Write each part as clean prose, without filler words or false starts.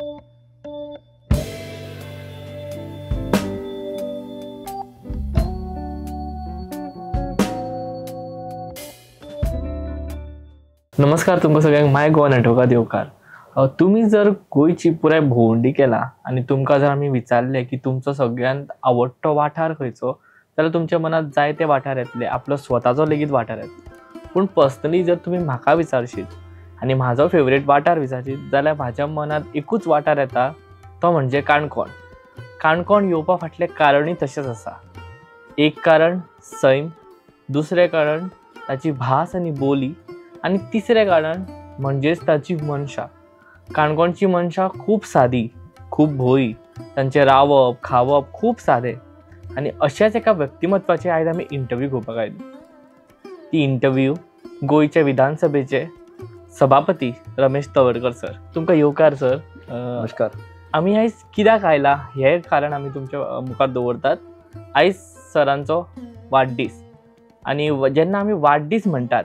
नमस्कार तुमकां सगळ्यांक माय गोवा नेटवर्कात येवकार. तुमी जर गोंयची पुराय भोंवडी केला आनी तुमकां जर आमी विचारलें की तुमचो सगळ्यांत आवडटो वाठार खंयचो जाल्यार तुमच्या मनांत जायते वाठार येतले, आपलो स्वताचो लेगीत वाठार येतलो. पूण पर्सनली जर तुमी म्हाका विचारशीत आनी म्हाजो फेवरेट वाठार विचारशीत जाल्यार म्हाज्या मनांत एकूच वाठार येता तो म्हणजे काणकोण. काणकोण येवपा फाटलें कारणूय तशेंच आसा. एक कारण सैम, दुसरें कारण ताची भास आनी बोली, आनी तिसरें कारण म्हणजेच ताची मनशां. काणकोणची मनशां खूब सादी, खूब भोळी, तांचें रावप खावप खूब सादें. आनी अशाच एका व्यक्तिमत्वाचे आयज आमी इंटरव्यू घेवपाक आयले. ती इंटरव्यू गोंयच्या विधानसभेचे सभापती रमेश तवडकर सर. तुमकां येवकार सर. नमस्कार. आमी आयज कित्याक आयला हें कारण आमी तुमच्या मुखार दवरतात. आयज सरांचो वाडदीस आनी जेन्ना आमी वाडदीस म्हणटात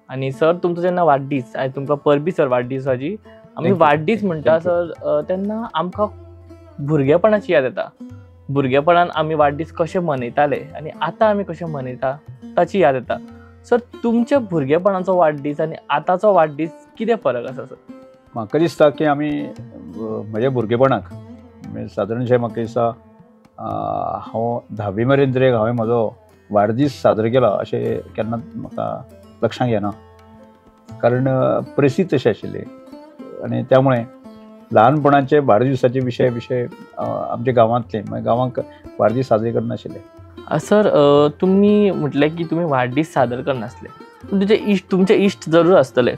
आनी सर तुमचो जेन्ना वाडदीस, आनी तुमकां परबी सर वाडदिसाची, आमी वाडदीस म्हणटा सर तेन्ना आमकां भुरगेपणाची याद येता. भुरगेपणान आमी वाडदीस कशे मनयताले आनी आतां आमी कशे मनयता ताची याद येता. सर तुमच्या भुरगेपणाचो वाडदीस आनी आतांचो वाडदीस कितें फरक आसा सर? म्हाका दिसता की आमी म्हज्या भुरगेपणाक सादारणशें म्हाका दिसता हांव धावी मेरेन तरी हांवें म्हजो वाडदीस साजरो केला अशें केन्ना म्हाका लक्षांत येना, कारण परिस्थिती तशी आशिल्ली आनी त्यामुळे ल्हानपणाचे वाडदिवसाचे विशय विशय आमच्या गांवांतले मागीर गांवांक वाडदीस साजरे करनाशिल्ले. सर तुमी म्हटलें की तुमी वाडदीस सादर करनासले, पूण तुमचे इश्ट जरूर आसतले.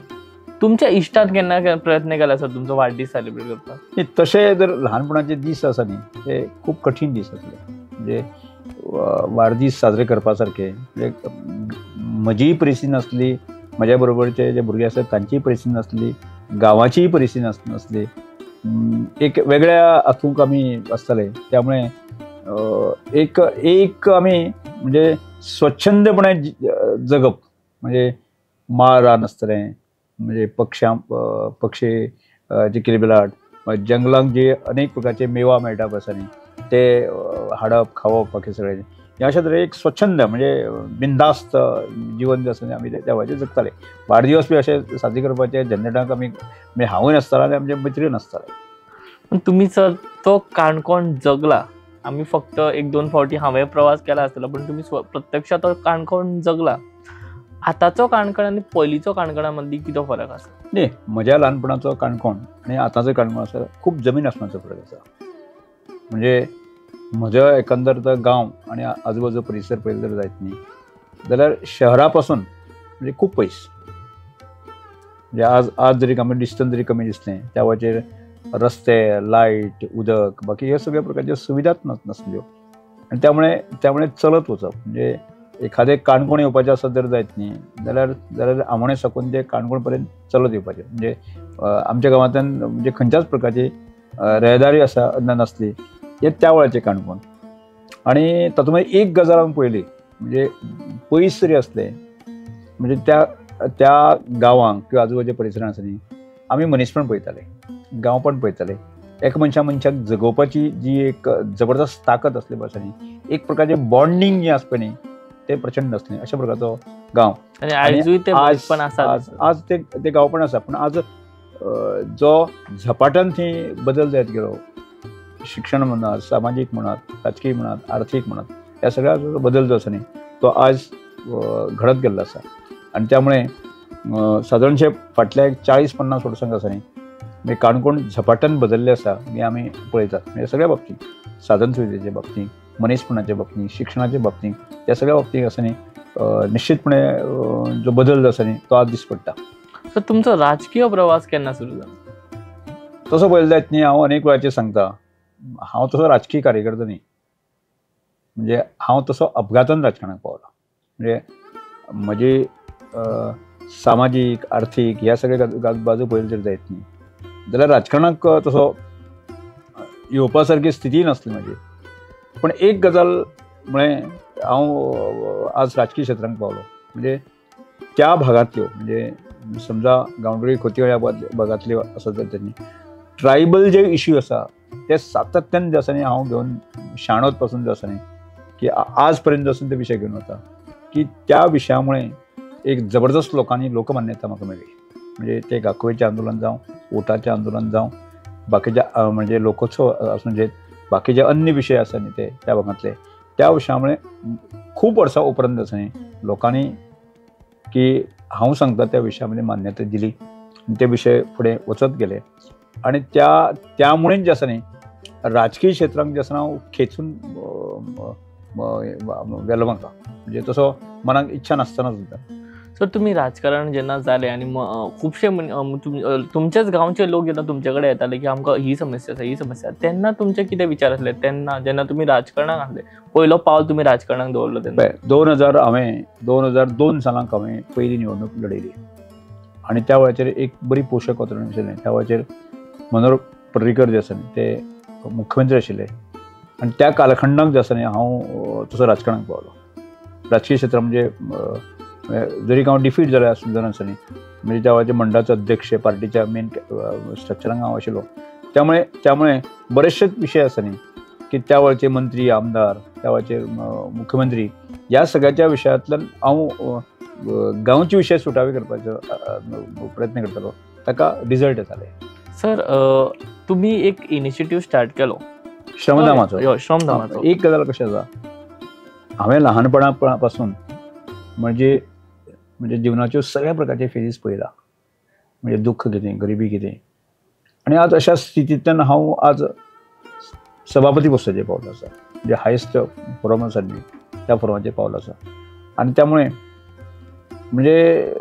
तुमच्या इश्टान केन्ना प्रयत्न केला सर तुमचो वाडदीस सेलिब्रेट करपाक? न्ही, तशें जर ल्हानपणाचे दीस आसा न्ही ते खूब कठीण दीस आसले. म्हणजे वाडदीस साजरे करपा सारके म्हणजे म्हजीय परिस्थिती नासली, म्हज्या बरोबरचे जे भुरगे आसात तांचीय परिस्थिती नासली, गांवाचीय परिस्थिती नासली. एक वेगळ्या हातूंक आमी आसताले. त्यामुळे एक एक आमी म्हणजे स्वच्छंदपणे जगप, म्हणजे माळ रान आसतलें, म्हणजे पक्षां पक्षी जे किलबिलाट, जंगलांत जे अनेक प्रकारचे मेवा मेळटा आसा न्ही ते हाडप खावप बाकी सगळें हें अशें तरेन एक स्वच्छंद म्हणजे बिंदास्त जिवन जें आसा आमी त्या वेळाचेर जगताले. वाडदिवस बी अशे साजरे करपाचे झंझटाक आमी म्हणजे हांवूय नासतालो आनी आमचे मैत्रीय नासताले. पण तुमी सर तो काणकोण जगला. आमी फक्त एक दोन फावटी हांवें प्रवास केला आसतलो, पण तुमी प्रत्यक्षात तो काणकोण जगला. आतांचो काणकोण आनी पयलींचो काणकोणा मदीं कितें फरक आसा? न्ही, म्हज्या ल्हानपणाचो काणकोण आनी आतांचो काणकोण आसा खूब जमीन आसमानाचो फरक आसा. म्हणजे म्हजो एकंदर तो गांव आनी आजूबाजू परिसर पळयलो जर जायत न्ही जाल्यार शहरा पासून म्हणजे खूब पयस. म्हणजे आज आज जरी आमी डिस्टन्स जरी कमी दिसलें त्या वेळाचेर रस्ते, लायट, उदक बाकी ह्यो सगळ्या प्रकारच्यो सुविधाच नासल्यो आनी त्यामुळे त्यामुळे चलत वचप म्हणजे एखादें काणकोण येवपाचें आसत जर जायत न्ही जाल्यार जाल्यार आमोणे साकून ते काणकोण पर्यंत चलत येवपाचें. म्हणजे आमच्या गांवांतल्यान म्हणजे खंयच्याच प्रकारची येरादारी आसा नासली. हे त्या वेळाचें काणकोण. आनी तातूंत मागीर एक गजाल आमी पळयली म्हणजे पयस जरी आसलें म्हणजे त्या त्या गांवांक किंवा आजूबाजूच्या परिसरांत आसा न्ही आमी मनीसपण पळयताले, गांवपण पळयताले. एक मनशा मनशाक जगोवपाची जी एक जबरदस्त ताकद आसली पळय न्ही, एक प्रकारचें बॉन्डींग जें आसता न्ही तें प्रचंड आसलें. अशा प्रकारचो गांव. आनी आयजूय तें मनीसपण आसा. आज ते गांवपण आसा, पूण आज जो झपाट्यान थंय बदल जायत गेलो, शिक्षण म्हणात, सामाजीक म्हणात, राजकीय म्हणात, आर्थीक म्हणात, ह्या सगळ्या बदल जो आसा न्ही तो आज घडत गेल्लो आसा. आनी त्यामुळे सादारणशें फाटल्या 40-50 वर्सांक आसा न्ही म्हणजे काणकोण झपाट्यान बदल्लें आसा हें आमी पळयतात. म्हणजे सगळ्या बाबतींत, साधन सुविधेच्या बाबतींत, मनीसपणाच्या बाबतींत, शिक्षणाच्या बाबतींत, ह्या सगळ्या बाबतींत आसा न्ही निश्चितपणे जो बदल जो आसा न्ही तो आज दिस पडटा. सर तुमचो राजकीय प्रवास केन्ना सुरू जालो? तसो पळयलो जायत न्ही हांव अनेक वेळाचेर सांगता, हांव तसो राजकीय कार्यकर्तो न्ही. म्हणजे हांव तसो अपघातान राजकारणाक पावलो. म्हणजे म्हजी सामाजीक, आर्थीक ह्या सगळ्या बाजू पळयली जर जायत न्ही जाल्यार राजकारणाक तसो येवपा सारकी स्थिती नासली म्हजी. पूण एक गजाल म्हळें हांव आज राजकीय क्षेत्रांत पावलो म्हणजे त्या भागांतल्यो म्हणजे समजा गांवडोंगरी खोतीगांव ह्या भागांतल्यो आसा तर त्यांनी ट्रायबल जे इश्यू आसा ते सातत्यान जे आसा न्ही हांव घेवन शाणोत पासून जे आसा न्ही की आज पर्यंत आसून ते विशय घेवन वता की त्या विशया मुळे एक जबरदस्त लोकांनी लोकमान्यता म्हाका मेळ्ळी. म्हणजे ते गाकोवेचें आंदोलन जावं, ओटाचें आंदोलन जावं, बाकीच्या म्हणजे लोकोत्सव आसूं जे बाकीचे अन्य विशय आसा न्ही ते त्या भागांतले, त्या विशया मुळे खूब वर्सां उपरांत आसा न्ही लोकांनी की हांव सांगता त्या विशया मध्ये मान्यता दिली आनी ते विशय फुडें वचत गेले. आनी त्या त्यामुळे जे आसा न्ही राजकीय क्षेत्रांत जे आसा हांव खेचून गेलो म्हाका, म्हणजे तसो मनाक इच्छा नासतना सुद्दां. सर तुमी राजकारण जेन्ना जालें आनी खुबशे तुमच्याच गांवचे लोक जेन्ना तुमचे कडेन येताले की आमकां ही समस्या आसा ही समस्या, तेन्ना तुमचे कितें विचार आसले तेन्ना जेन्ना तुमी राजकारणाक आसले, पयलो पावल तुमी राजकारणाक दवरलो तेन्ना? 2002 सालांक हांवें पयली निवडणूक लढयली आनी त्या वेळाचेर एक बरी पोशक वातावरण आशिल्लें. त्या वेळाचेर मनोहर पर्रीकर जे आसा न्ही ते मुख्यमंत्री आशिल्ले आनी त्या कालखंडाक जे आसा न्ही हांव तसो राजकारणाक पावलो. राजकीय क्षेत्र म्हणजे जरी हांव डिफीट जालें आसूं जाणां न्ही, म्हणजे त्या वेळाचे मंडळाचो अध्यक्ष पार्टीच्या मेन स्ट्रक्चरांक हांव आशिल्लो. त्यामुळे त्यामुळे बरेचशेच विशय आसा न्ही की त्या वेळचे मंत्री, आमदार, त्या वेळाचे मुख्यमंत्री ह्या सगळ्याच्या विशयांतल्यान हांव गांवचे विशय सुटावे करपाचो प्रयत्न करतालो, ताका रिजल्ट येताले. सर तुमी एक इनिशिएटीव स्टार्ट केलो श्रमधामाचो. श्रमधामाचो एक गजाल कशें आसा, हांवें लहानपणा पासून म्हणजे म्हणजे जिवनाच्यो सगळ्या प्रकारचे फेजीस पळयला, म्हणजे दुःख कितें, गरिबी कितें, आनी आज अशा स्थितींतल्यान हांव आज सभापती पोस्टाचेर पावलो आसा, म्हणजे हायस्ट फोरम आसा न्ही त्या फोरमाचेर पावलो आसा. आनी त्यामुळे म्हणजे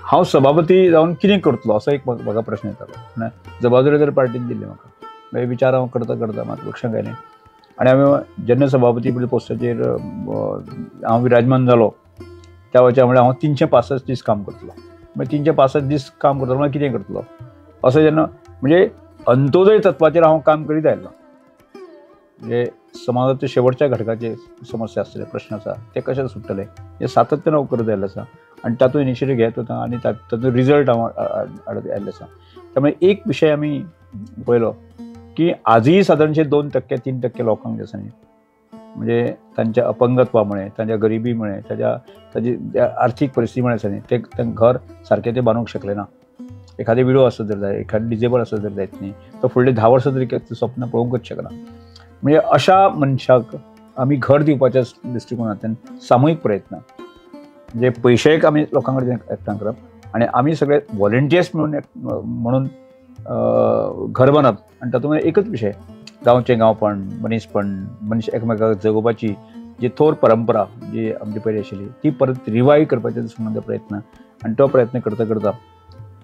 हांव सभापती जावन कितें करतलो असो एक म्हाका प्रश्न येतालो. जबाबदारी जर पार्टीन दिल्ली म्हाका, मागीर विचार हांव करता करता म्हाका लक्षांत आयलें आनी हांवें जेन्ना सभापती पोस्टाचेर हांव विराजमान जालो त्या वेळाचेर म्हणल्यार हांव 365 दीस काम करतलो. मागीर 365 दीस काम करतलो म्हणल्यार कितें करतलो असो जेन्ना म्हणजे अंत्योदय तत्वाचेर हांव काम करीत आयलो. म्हणजे समाजाच्या शेवटच्या घटकाचे समस्या आसतले, प्रश्न आसा ते कशे सुट्टले हे सातत्यान हांव करत आयिल्लो आसा आनी तातूंत इनिशिएटीव घेत वता आनी तातूंत रिजल्ट हांव हाडत आयिल्लो आसा. त्यामुळे एक विशय आमी पळयलो की आजही सादारणशे 2% 3% लोकांक जे आसा न्ही म्हणजे तांच्या अपंगत्वामुळे, तांच्या गरिबीमुळे, ताजी आर्थीक परिस्थितीमुळे आसा न्ही ते घर सारकें ते बांदूंक शकले ना. एखादें विडो आसत जर जाय, एखादें डिजेबल आसत जर जायत न्ही तो फुडले 10 वर्सां तरी स्वप्न पळोवंकच शकना. म्हणजे अशा मनशाक आमी घर दिवपाच्या दृश्टिकोनांतल्यान सामुहीक प्रयत्न, म्हणजे पयशेय आमी लोकां कडेन एकठांय करप आनी आमी सगळे वॉलंटियर्स म्हणून घर बांदप. आनी तातूंत एकच विशय, गांवचें गांवपण, मनीसपण, मनीस एकामेकाक जगोवपाची जी थोर परंपरा जी आमची पयलीं आशिल्ली ती परत रिवायव करपाचे दृश्टिकोनांतलो प्रयत्न. आनी तो प्रयत्न करता करता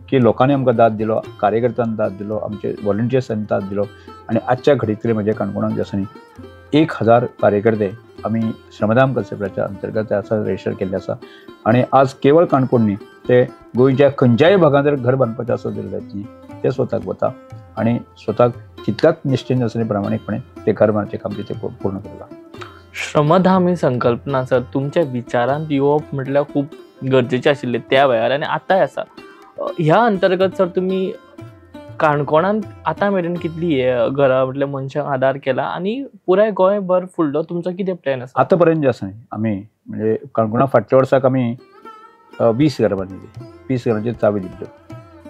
की लोकांनी आमकां दाद दिलो, कार्यकर्त्यांनी दाद दिलो, आमचे वॉलंटियर्सांनी दाद दिलो आनी आजच्या घडीतले म्हज्या काणकोणांत जे आसा न्ही 1000 कार्यकर्ते आमी श्रमधाम कन्सेप्टाच्या अंतर्गत आसा रजिस्टर केल्ले आसा. आनी आज केवळ काणकोण न्ही ते गोंयच्या खंयच्याय भागांत जर घर बांदपाचें आसत जर जायत न्ही ते स्वताक वता आनी स्वताक तितल्याच निश्ठेन आसा प्रामाणीकपणे ते घर बांदपाचें काम तिथे पूर्ण करता. श्रमधाम ही संकल्पना सर तुमच्या विचारांत येवप म्हटल्यार खूब गरजेचें आशिल्लें त्या वेळार आनी आतांय आसा. ह्या अंतर्गत सर तुमी काणकोणांत आतां मेरेन कितली घरां म्हटल्यार मनशांक आदार केला आनी पुराय गोंयभर फुडलो तुमचो कितें प्लॅन आसा? आतां पर्यंत जे आसा न्ही आमी म्हणजे काणकोणा फाटल्या वर्साक आमी 20 घरां बांदिल्ली, 20 घरांची चावी दिल्ल्यो.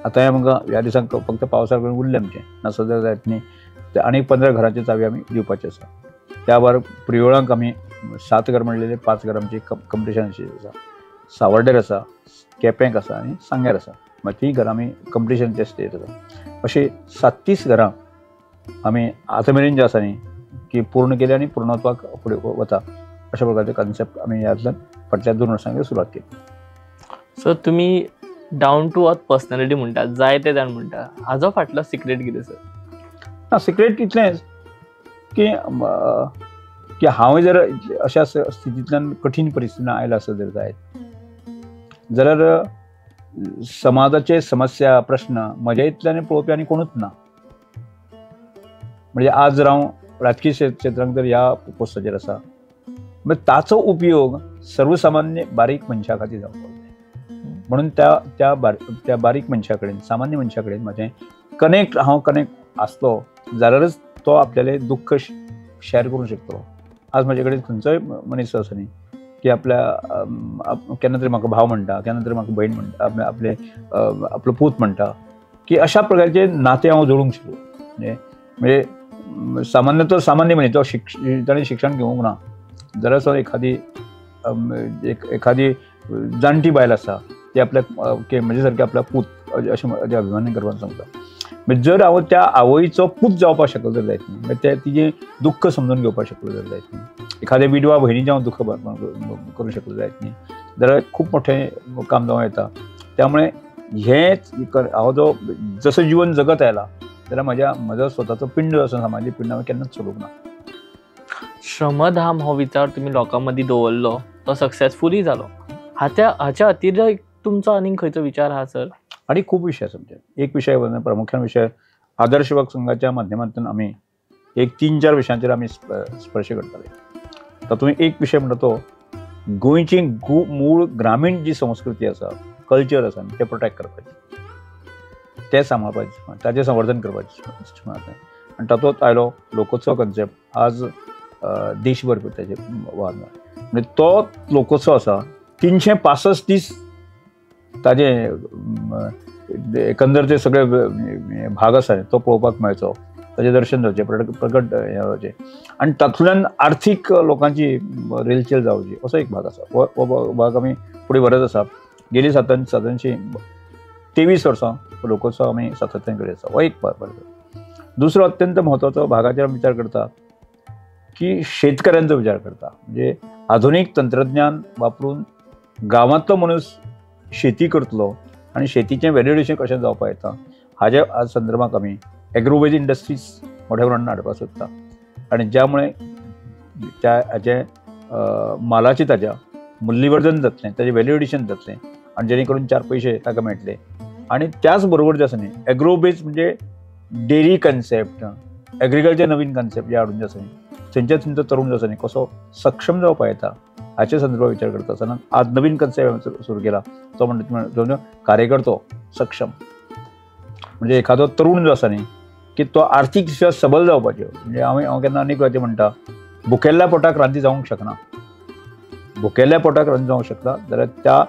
आतां आमकां ह्या दिसांक फक्त पावसाक लागून उरलें आमचें, नासत जाल्यार जायत न्ही आनी 15 घरांची चावी आमी दिवपाची आसा. त्या भायर प्रियोळांक आमी 7 घर म्हणलेले, 5 घर आमची कंप्लिशन आसा, सावर्डेर आसा, केपेंक आसा आनी सांग्यार आसा. मागीर ती घरां आमी कंप्लिशनचे स्टेज आसा. अशी 37 घरां आमी आतां मेरेन जे आसा न्ही की पूर्ण केली आनी पूर्णत्वाक फुडें वता अशा प्रकारचे कन्सेप्ट आमी ह्यांतल्यान फाटल्या 2 वर्सांक सुरवात केली. सर तुमी डावन टू अर्थ पर्सनॅलिटी म्हणटा, जायते जाण म्हणटा, हाजो फाटलो सिक्रेट कितें सर? ना, सिक्रेट इतलेंच की की हांव जर अशा स्थितींतल्यान कठीण परिस्थितीन आयलो आसत जर जायत जाल्यार समाजाचे समस्या, प्रश्न म्हज्या इतल्यान पळोवपी आनी कोणूच ना. म्हणजे आज जर हांव राजकीय क्षेत्रांत जर ह्या पोस्टाचेर आसा म्हणजे ताचो उपयोग सर्वसामान्य बारीक मनशा खातीर जावपाक जाय. म्हणून त्या त्या बारीक मनशा कडेन, सामान्य मनशा कडेन म्हाजें कनेक्ट हांव कनेक्ट आसलो जाल्यारच तो आपल्याले दुख्ख शेअर करूंक शकतलो. आज म्हजे कडेन खंयचोय मनीस आसा न्ही की आपल्या केन्ना तरी म्हाका भाव म्हणटा, केन्ना तरी म्हाका भयण म्हणटा, आपले आपलो पूत म्हणटा की अशा प्रकारचे नातें हांव जोडूंक शकलो. म्हणजे म्हणजे सामान्य तो सामान्य मनीस तो ताणें शिक्षण घेवंक ना जाल्यार सुद्दां एखादी एखादी जाणटी बायल आसा ती आपल्याक म्हजे सारके आपल्या पूत अशें म्हजें अभिमानी करपाक सांगता. म्हणजे जर हांव त्या आवयचो पूत जावपाक शकलो जर जायत न्ही, म्हणजे ते तिजें दुख्ख समजून घेवपाक शकलो जर जायत न्ही, एखाद्या विधवा भयणीचें हांव दुख्ख करूंक शकलो जायत न्ही जाल्यार खूब मोठें काम जावं येता. त्यामुळे हेंच हांव जो जसो जिवन जगत आयला जाल्यार म्हज्या म्हजो स्वताचो पिंड जो आसा सामाजीक पिंड हांवें केन्नाच सोडूंक ना. श्रमधाम हो विचार तुमी लोकां मदीं दवरलो तो सक्सेसफुलूय जालो. हाच्या अतिरिक्त तुमचो आनीक खंयचो विचार आहा सर? आनी खूब विशय आसा. एक विशय प्रामुख्यान विशय आदर्श युवक संघाच्या माध्यमांतल्यान आमी एक 3-4 विशयांचेर आमी स्पर्श करताले. तातूंत एक विशय म्हणटा तो गोंयची मूळ ग्रामीण जी संस्कृती आसा, कल्चर आसा तें प्रोटेक्ट करपाचें, तें सांबाळपाचें, ताचें संवर्धन करपाचें. आनी तातूंत आयलो लोकोत्सव कन्सेप्ट. आज देशभर ताचें वाद म्हणजे तो लोकोत्सव आसा 365 दीस ताजे एकंदर ते सगळे भाग आसा तो पळोवपाक मेळचो, ताजें दर्शन जावचें, प्रकट हें जावचें आनी तातूंतल्यान आर्थीक लोकांची रेलचेल जावची असो एक भाग आसा. हो भाग आमी फुडें व्हरत आसा. गेली सादारणशी 23 वर्सां लोकोत्सव आमी सातत्यान करीत आसा. हो एक भाग. दुसरो अत्यंत म्हत्वाचो भागाचेर आमी विचार करता की शेतकऱ्यांचो विचार करता. म्हणजे आधुनीक तंत्रज्ञान वापरून गांवांतलो मनीस शेती करतलो आनी शेतीचें व्हॅल्युएशन कशें जावपाक येता हाज्या आज संदर्भात आमी एग्रोवेज इंडस्ट्रीज मोठ्या प्रमाणात हाडपाक सोदता आनी ज्यामुळे त्या हाजें मालाचें ताज्या मूल्यवर्धन जातलें, ताजें व्हॅल्युएडिशन जातलें आनी जेणे करून 4 पयशे ताका मेळटले. आनी त्याच बरोबर जें आसा न्ही एग्रोबेज म्हणजे डेअरी कन्सेप्ट, एग्रीकल्चर नवीन कन्सेप्ट जे हाडून जे आसा न्ही थंयच्या थंयचो तरूण जो आसा न्ही कसो सक्षम जावपाक येता हाचे संदर्भात विचार करता आसतना आज नवीन कन्सेप्ट सुरू केला तो म्हणटा कार्यकर्तो सक्षम. म्हणजे एखादो तरूण जो आसा न्ही की तो आर्थीक दृश्ट्या सबल जावपाच्यो. म्हणजे हांव केन्ना अनेक वेळाचेर म्हणटा भुकेल्ल्या पोटाक क्रांती जावंक शकना. भुकेल्ल्या पोटाक क्रांती जावंक शकता जाल्यार त्या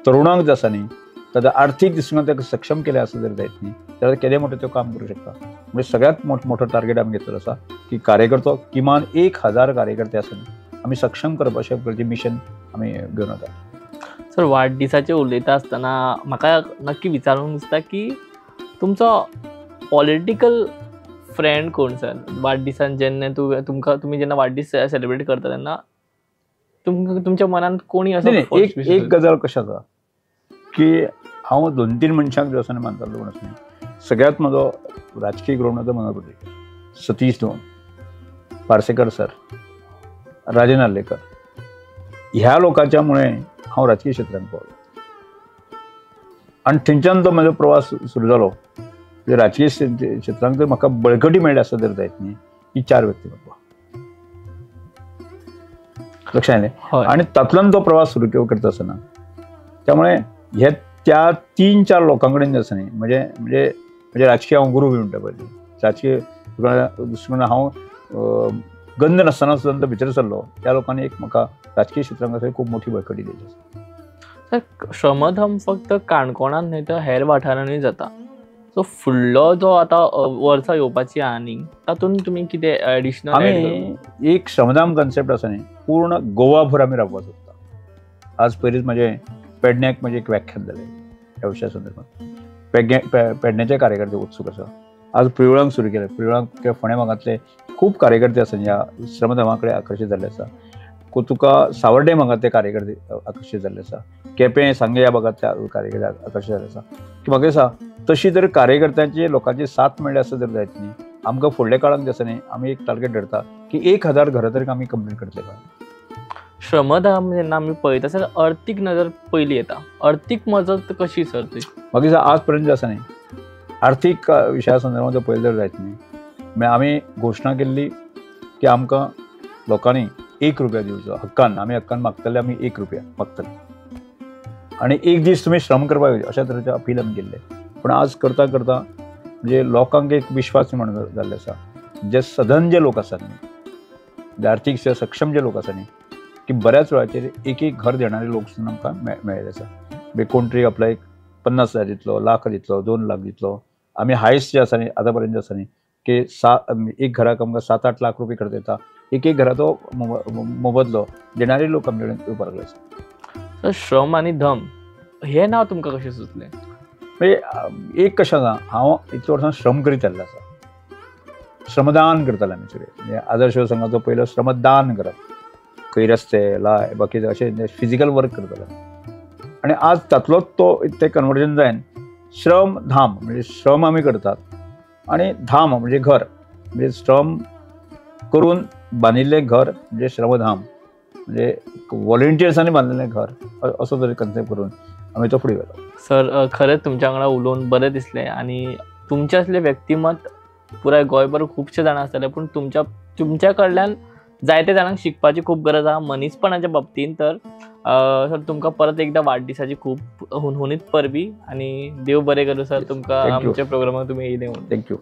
तरुणांक जो आसा न्ही ताका आर्थीक दृश्टीन ताका सक्षम केलें आसा जर जायत न्ही जाल्यार केदें मोठें त्यो काम करूं शकता. म्हणजे सगळ्यांत मोठो टार्गेट आमी घेतलेलो आसा की कार्यकर्तो किमान 1000 कार्यकर्ते आसा न्ही आमी सक्षम करप अशें प्रकारचें मिशन आमी घेवन वता. सर, वाडदिसाचें उलयता आसतना म्हाका नक्की विचारूंक दिसता की तुमचो पॉलिटिकल फ्रेंड कोण सर? वाडदिसान जेन्ना तुमकां तुमी जेन्ना वाडदीस सेलिब्रेट करता तेन्ना तुमकां तुमच्या मनांत कोणी असो एक गजाल कशें आसा की हांव 2-3 मनशांक जो आसा न्ही मानतालो कोण आसा न्ही सगळ्यांत म्हजो राजकीय गुरू म्हणटा तो मनोहर पर्रीकर, सतीश धोंड, पार्सेकर सर, राजन आर्लेकर ह्या लोकांच्या मुळे हांव राजकीय क्षेत्रांत पावलो आनी थंयच्यान तो म्हजो प्रवास सुरू जालो. म्हणजे राजकीय क्षेत्रांत जर म्हाका बळकटी मेळ्ळी आसत जर जायत न्ही ही 4 व्यक्तिमत्वां लक्षात आयलें. आनी तातूंतल्यान तो प्रवास सुरू करता आसतना त्यामुळे हे त्या 3-4 लोकां कडेन जे आसा न्ही म्हणजे म्हणजे म्हणजे राजकीय हांव गुरू बी म्हणटा पळय राजकीय दुसरें हांव गंध नासतना सुद्दां तो भितर सरलो त्या लोकांनी एक म्हाका राजकीय क्षेत्रांत खूब मोठी बळकटी दिली. सर, श्रमधाम फक्त काणकोणांत न्हय तर हेर वाठारांनी जाता. सो फुडलो जो आतां वर्सां येवपाची आहा न्ही तातूंत तुमी कितें एडिशनल? आमी एक श्रमधाम कन्सेप्ट आसा न्ही पूर्ण गोवाभर आमी राबोवपाक सोदता. आज पयलींच म्हजें पेडण्याक म्हजें एक व्याख्यान जालें ह्या विशया संदर्भात. पेडण्याचे कार्यकर्ते उत्सूक आसा. आज प्रियोळांक सुरू केलें. प्रियोळांक किंवा फोंड्या भागांतले खूब कार्यकर्ते आसा ह्या श्रमधामा कडेन आकर्शीत जाल्ले आसा. तुका सावर्डे भागांतले कार्यकर्ते आकर्शीत जाल्ले आसा. केपें सांगें ह्या भागांतले कार्यकर्ते आकर्शीत जाल्ले आसा. की म्हाका दिसता तशी जर कार्यकर्त्यांची लोकांची साथ मेळ्ळी आसत जर जायत न्ही आमकां फुडल्या काळांत जे आसा न्ही आमी एक टार्गेट धरता की 1000 घरां तरी आमी कंप्लीट करतले. श्रमधाम जेन्ना आमी पळयता सर अर्थीक नजर पयली येता. अर्थीक मजत कशी सर ती? म्हाका दिसता आज पर्यंत जे आसा न्ही आर्थीक विशया संदर्भात जर पळयलें जर जायत न्ही म्हळ्यार आमी घोशणा केल्ली की आमकां लोकांनी 1 रुपया दिवचो हक्कान. आमी हक्कान मागतले, आमी 1 रुपया मागतले आनी एक दीस तुमी श्रम करपाक जाय अशा तरेचें अपील आमी केल्लें. पूण आज करता करता म्हणजे लोकांक एक विश्वास निर्माण जाल्लो आसा, जे सधन जे लोक आसात न्ही, जे आर्थीक सक्षम जे लोक आसा न्ही, की बऱ्याच वेळाचेर एक एक घर देणारे लोक सुद्दां आमकां मेळ्ळे आसा. म्हणजे कोण तरी आपल्याक 50,000 दितलो, लाख दितलो, 2 लाख दितलो. आमी हायस्ट जे आसा न्ही आतां पर्यंत जे आसा न्ही की एक घराक आमकां 7-8 लाख रुपये खर्च येता, एक एक घराचो मोबदलो देणारे लोक आमचे कडेन येवपाक लागले आसा. श्रम आनी धम हें नांव तुमकां कशें सुचलें? म्हणजे एक कशें आसा, हांव इतल्या वर्सां श्रम करीत आयिल्लो आसा, श्रमदान करताले आमी सगळे. म्हणजे आदर्श संघाचो पयलो श्रमदान करप, खंय रस्ते लाय बाकी अशें फिजिकल वर्क करताले. आनी आज तातलोच तो तें कन्वर्जन जायन श्रम धाम, म्हणजे श्रम आमी करतात आनी धाम म्हणजे घर, म्हणजे श्रम करून बांदिल्लें घर म्हणजे श्रमधाम, म्हणजे वॉलंटियर्सांनी बांदिल्लें घर असो तरी कन्सेप्ट करून आमी तो फुडें व्हेलो. सर खरेंच तुमच्या वांगडा उलोवन बरें दिसलें आनी तुमचें असलें व्यक्तिमत पुराय गोंयभर खुबशे जाणां आसतले, पूण तुमच्या कडल्यान जायते जाणांक शिकपाची खूब गरज आसा मनीसपणाच्या बाबतींत. तर सर तुमकां परत एकदां वाडदिसाची खूब हुनहुनीत परबी आनी देव बरें करूं सर तुमकां आमच्या प्रोग्रामाक तुमी येयले म्हणून. Thank you.